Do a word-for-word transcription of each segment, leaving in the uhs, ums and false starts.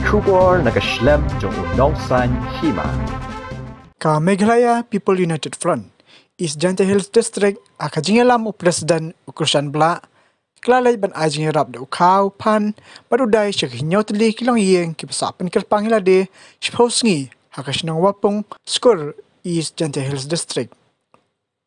Khubor na ka shlem jong u nongsan hima. Ka Meghalaya People United Front, East Jaintia Hills District, ha ka jingïalam u President u Krishan Blah, ka la leit ban ai jingïarap da u khaw phan bad u dai sha ki hynñiew tylli ki longïing kiba sah pynkyrpang ïa lade shiphew sngi ha ka shnong Wapung, Skur, East Jaintia Hills District.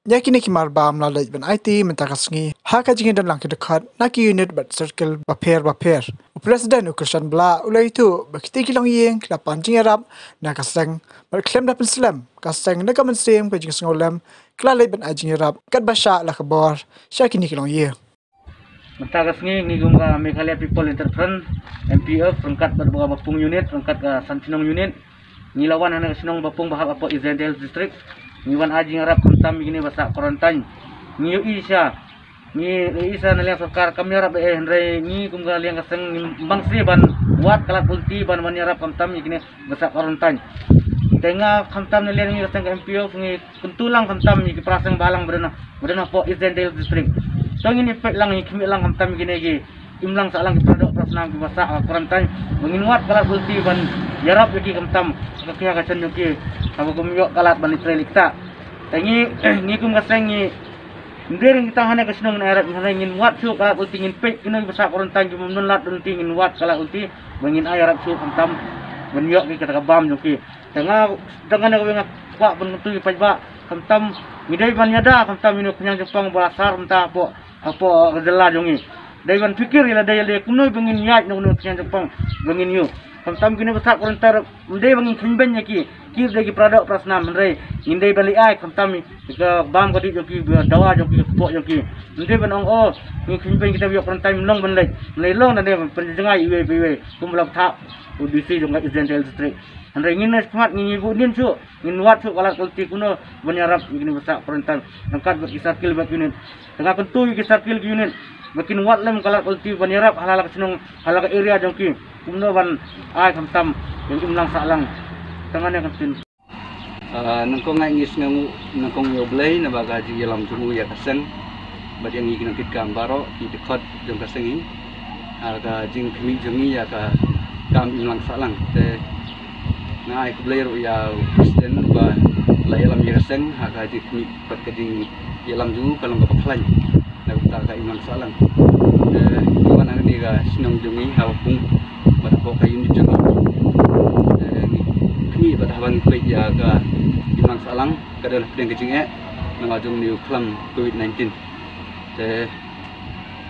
Ïa kine ki marbam la leit ban aiti mynta ka sngi ha ka jingdonlang ki dkhot na ki unit bad circle bapher bapher. U President u Krishan Blah u la ïathuh ba kitei ki longïing ki la pan jingïarap na ka seng bad khlem da pynslem ka seng na ka mynsiem ka jingsngewlem, ka la leit ban ai jingïarap katba shah la ka bor sha kine ki longïing. Mynta ka sngi ngi kum ka Meghalaya People United Front, M P F, ryngkat bad ka Wapung Unit, ryngkat ka San Shnong Unit, ngi la wan ha ka shnong Wapung ba hap hapoh East Jaintia Hills District. Ngi wan ai jingïarap khamtam ïa kine ba sah quarantine. Ngi ïohi sha, ngi ïohi sha na liang sorkar kam ïarap eh, hynrei ngi kum ka liang ka seng ngim bang sih ban wad ka lad ka lynti ban wan ïarap khamtam ïa kine ba sah quarantine. Te nga khamtam na liang ngi ka seng ka M P F ngi kyntu lang khamtam ïa ki para seng ba lang ba don ha, ba don hapoh East Jaintia Hills District. To ngin ïa peit lang, ïa khmih lang khamtam ïa kine ki imlang sahlang ki para doh para snam kiba sah ha quarantine ba ngin wad ka lad ka lynti ban ïarap ïa ki khamtam ka khia ka shen jong ki, haba kum ïoh ka lad ban trei leit ktah. Te ngi, ngi kum ka seng ngi, ym dei ruh ngi tang hane ka shnong ngin ïarap, hane ngin wad shuh ka lad ka lynti, ngin peit kino kiba sah quarantine kiba ym don lad lynti, ngin wad ka lad ka lynti ba ngin ai ïarap shuh khamtam ban ïoh ki kata ka bam jong ki. Te nga, te nga ne kawei nga kwah ban kyntu ïa u paidbah khamtam, ngi dei ban ïada khamtam ïa une u khñiang jingpang ba la sar mynta hapoh, hapoh ka jylla jong ngi. Dei ban pyrkhat ïa lade, ïa lade kumno ba ngin ïaid na une u khñiang jingpang ba ngin ïoh. Khamtam kine ba sah quarantine ym dei ba ngin kynbeiñ ïa ki, ki dei ki para doh para snam, hynrei ngin dei ban leit ai khamtam ïa ka bam ka dih jong ki, dawa jong ki, ka kpoh jong ki. Ym dei ban ong, oh, ngin kynbeiñ kita ba ïoh quarantine ym long ban leit. Ym lei long, da dei ban pynjngai iwei pa iwei kumba la bthah u D C jong ka East Jaintia Hills District. Hynrei ngin ïa smat, ngin ïa buh nin shuh, ngin wad shuh ka lad ka lynti kumno ban ïarap ïa kine ba sah quarantine ryngkat bad ki circle bad unit. Te nga kyntu ïa ki circle ki unit ba kin wad lem ka lad ka lynti ban ïarap ha la ka shnong, ha la ka area jong ki, kumno ban ai khamtam ïa u imlang sahlang. Te nga ne kyntu. Ah, nyngkong ngi sngewnguh nyngkong ïa U Blei naba ka jingïalam jong u ïa ka seng bad ïa ngi ki nongkitkam baroh ki dkhot jong ka seng hi ha ka jingkhmih jong ngi ïa ka kam imlang sahlang. Te nga ai khublei ruh ïa u President uba la ïalam ïa ka seng ha ka jingkhmih bad ka jingïalam jong u ka long kaba khlaiñ na ka bynta ka imlang sahlang. Te ngi wan hangne ka shnong jong ngi ha Wapung bad hapoh ka unit jong ngi. Te ngi khmih bad haba ngi peit ïa ka imlang sahlang ka don hapdeng ka jingeh namar jong une u khlam covid nineteen. Te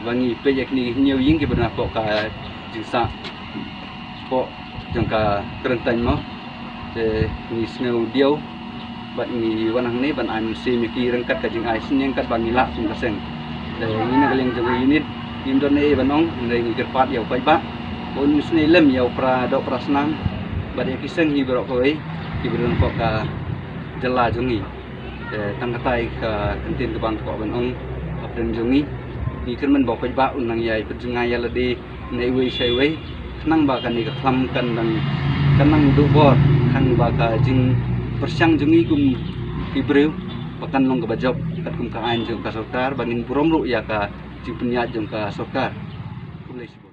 ba ngi peit ïa kine ki hynñiew ïing kiba don hapoh ka jingsah poh jong ka quarantine mo. Te ngi sngew diaw bad ngi wan hangne ban ai mynsiem ïa ki ryngkat ka jingai synñiang katba ngi lah kum ka seng. Te ngi na ka liang jong ka unit ngim don ei ban ong, hynrei ngi kyrpad ïa u paidbah ba un mynsngew lem ïa u para doh para snam bad ïa ki seng hi baroh kawei kiba don hapoh ka jylla jong ngi. Te tang katai ka kyntien kaba nga kwah ban ong hapdeng jong ngi. Ngi kyrmen ba u paidbah un nang ïai pynjngai ïa lade na iwei sha iwei khnang ba kane ka khlam kan nang, kan nang duh bor, khnang ba ka jingpyrshang jong ngi kum ki briew ba kan long kaba jop katkum ka aiñ jong ka sorkar, ba ngin burom ruh ïa ka jingpynïaid jong ka sorkar. Khublei shibun.